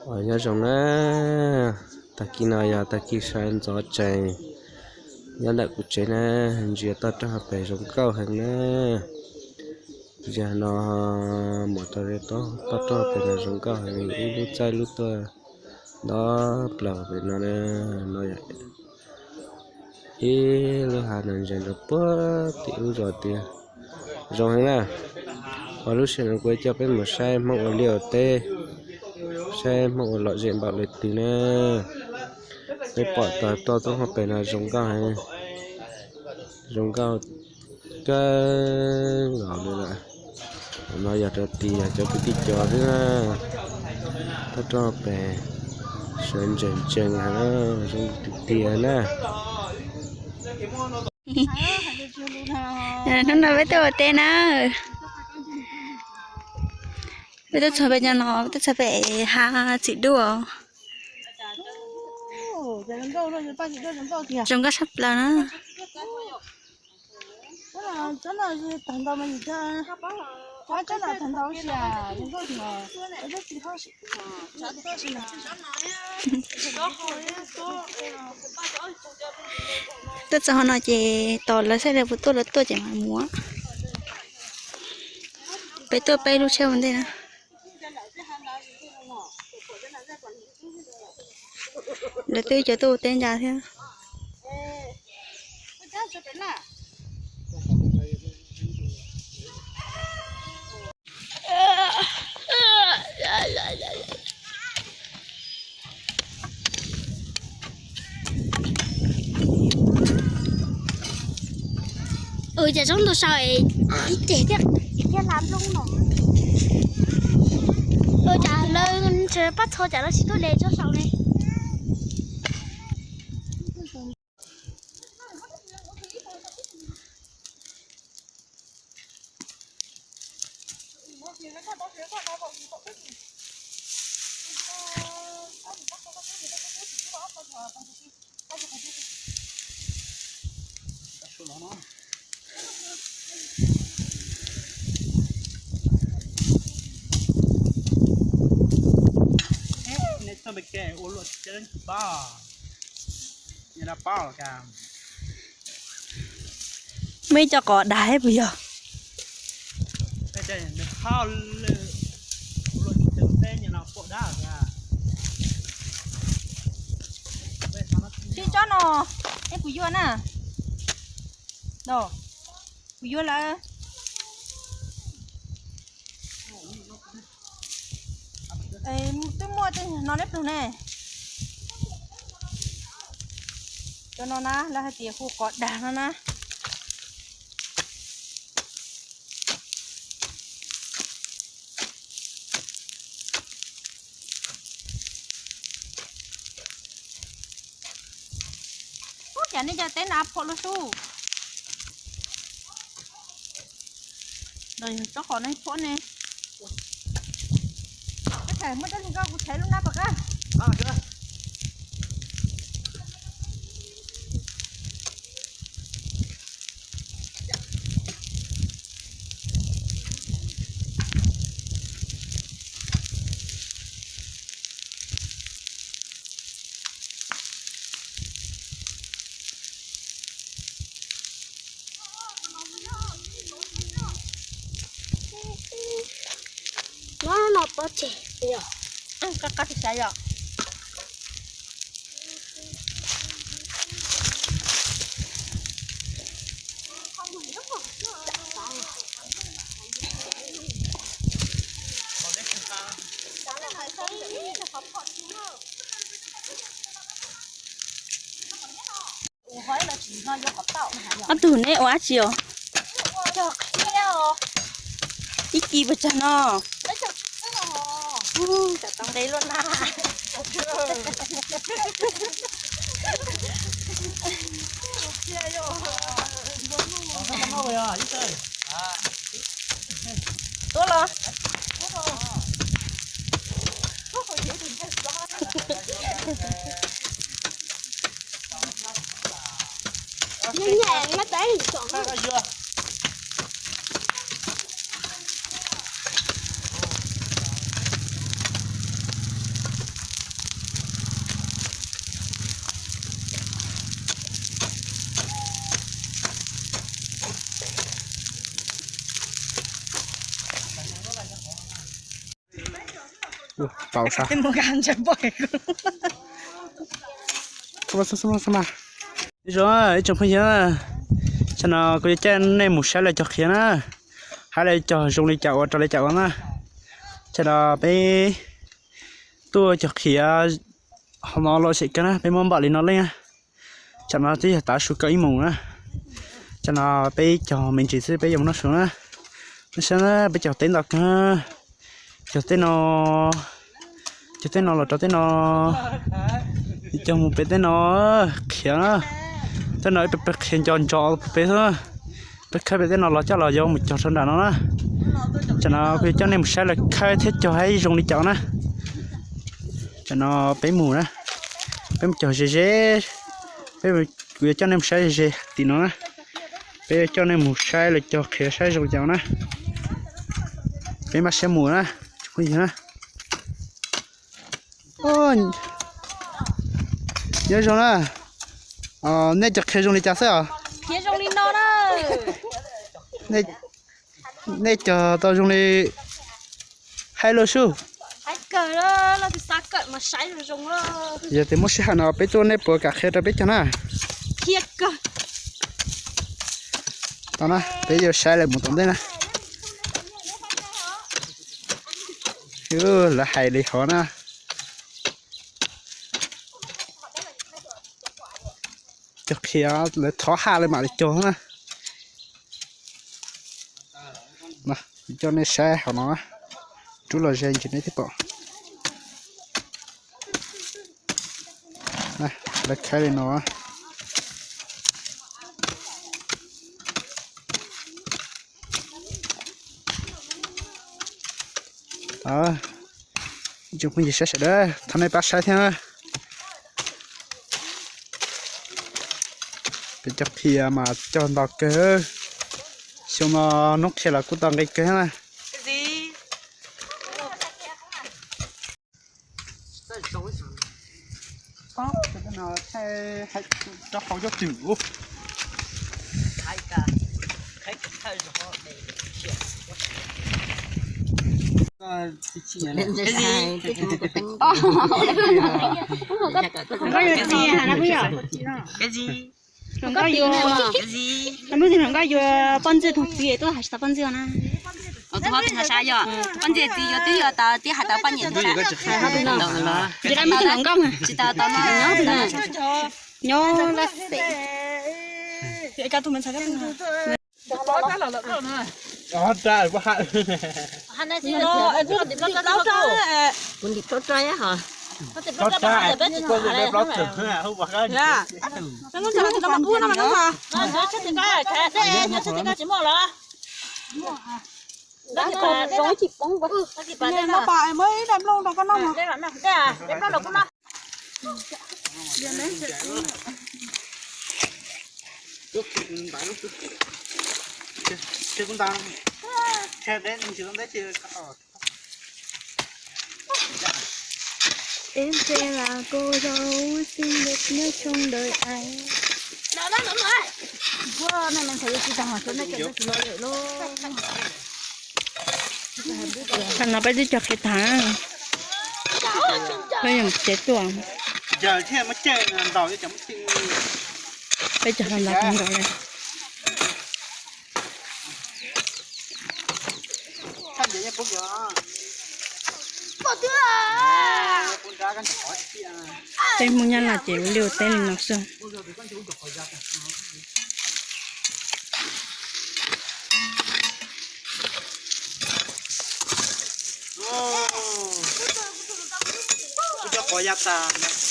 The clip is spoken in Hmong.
Os, nyob zoo na, tag kis no yog tag kis sawv ntxov tsees nyob ntawm kuv tsev na, ntsia toj roob hauv pes zoo nkauj heev na. Ntsia no, mus rau toj roob hauv pes no zoo nkauj heev, ib lub txawj lub tuaj nto plaws pem no na. No yog ib lub hav no ntsia rau puag tim ub zos tiag, zoo heev na. Ua lub sij hawm no kuv coj peb mus saib Hmoob ua liaj ua teb, saib Hmoob ua lom zem npaum li twg na. Peb pom tau toj roob hauv pes no zoo nkauj heev, zoo nkauj kawg nkaus li lawm. No yog rau tim yog cov kwv tij cov xwb na. Toj roob hauv pes sawv ntsees ntsees heev, zoo tiag tiag na. Hnub no peb tuaj ua teb na. Peb tuaj txog pem cov no, peb tuaj txog pem hav txiv duaj. Zoo nkauj sab plaws na. Tuaj txog hauv no ces tos lawv saib lawv puas tuaj, lawv tuaj ces mam mus. Peb tuaj peb lub tsheb ua ntej na. Lawv twb cov tuaj ua teb ntsa thiab. Ua cas tsob ntoo sau es ib ceg thiab, thiab hla nplooj no. Ua cas lawv ntshe pab txho cas lawv tsis tuaj de tsob sau ne. Muaj ib co qos dag puas yog? Sib tsob no, es kuv yuav na. Kuv yuav lawm. Twb muaj tej no neb plug ne. Cov no na, lawv hais tias hu qos dag no na. Ub, cas nej cov teb na phom lub xub. Los yog tsob qos no phom ne. Muaj dab tsi nkauj kuv tshais lub nab pas qab. No no pob tseg yog qab qab tsis xav yog. Ob tug neb ua dab tsi os? Ib kis puas tsawg no? Ub, tsam tau nqe luaj na. Tuaj los. Paus sab. Ib zaug ib tsoom phooj ywg, tsam no kuv yuav coj nej mus saib lawv cog qhiav na, hais lawv cog zoo li cas ua rau li cas ua na. Tsam no peb tuaj cog qhiav hauv no los xyem kawg na, peb muab npaum li no leej na. Tsam no twb yog tav su kaum ib moos na. Tsam no peb cog me ntsis xwb peb yuav mus noj su na. Noj su na, peb cog teb ntau kawg. Cog tej no, cog tej no los rau tej no, cog mus pem tej no qhiav na. Tej no ib pem qhiav nco ntso pem xwb. Peb khawb pem tej no los coj los yuav mus cog rau nram no na. Tsam no kuv yuav coj nej mus saib lawv khawb thiab cog haib zoo li cas na. Tsam no peb mus na, peb mus cog ze ze, peb, kuv yuav coj nej mus saib ze ze tim no na. Peb yuav coj nej mus saib lawv cog qhiav saib zoo li cas na. Peb maj siab mus na, tsoom phooj ywg na. Nyob zoo na. Nej cog qhiav zoo li cas xwb os? Nej cog tau zoo li haib luaj sub. Yog tias muaj sij hawm no peb tuaj nej puas kam qhia rau peb cog na? Tau na, peb yuav saib lawv mus tom ntej na. Lawv hais li hov na. Cog qhiav lawv thov haj lawv mam li cog na. Kuv coj nej saib hauv no, rub los ze ntsis nej thiaj pom. Lawv khawb li no. Tsoom phooj ywg sawv daws, thov nej pab saib thiab. Peb cog qhiav mas cog ntau kawg. Xyoo no hnub qhia los kuj tau nqi kawg na. Hluas nkauj yuav, hluas nkauj yuav poj ntxwg thooj txiv tuaj hais tsis tau poj ntxwg na. Poj ntxwg txiv yuav twb yuav tau tib hais tau poj niam tsis tau tau no nyob nyob lab xev. Em sẽ là cô dâu xinh đẹp nhất trong đời anh. Thaum no peb twb cog qhiav tag, peb yuav mus tsev tuaj. Peb cog tag nrho kawg nkaus li. Peb Hmoob Nyab Laj ces ua liaj ua teb li no xwb. Cov qos ya tas.